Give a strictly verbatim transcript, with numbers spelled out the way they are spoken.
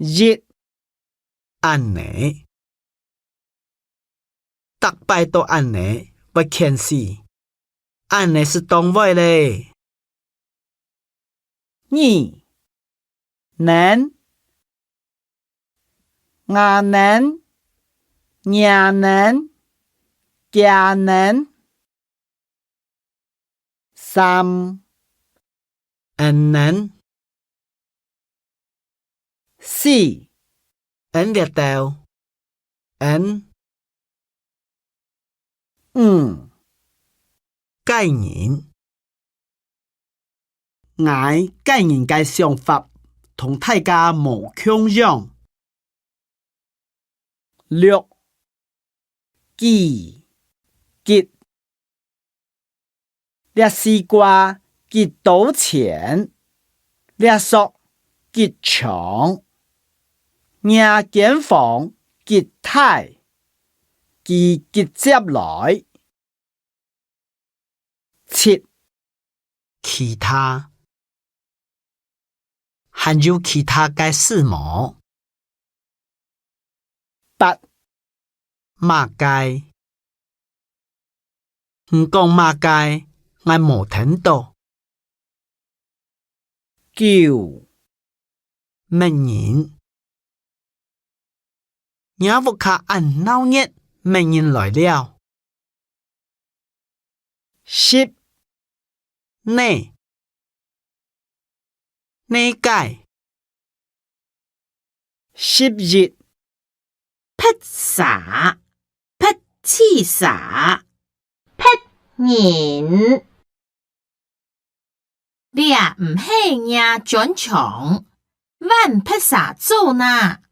一，恁呢。逐擺都恁呢，會譴死。恁呢斯當壞咧。二，能， 吾能、若能、厥能。三，恩能。四，恩這兜，恩。五， 該人。𠊎該人个想法同大家無共樣。六，幾，極。這西瓜幾多錢？這索幾長？若間房幾大？佢幾接來？ 七，其他。還有其他个事無？八，麼个？𠊎講麼个？𠊎無聽著。 九，麼人？若屋下恁鬧熱，麼人來了？十，哪，哪个？ 十一，別儕，別處儕，別人。這毋係若專長，換別儕做哪。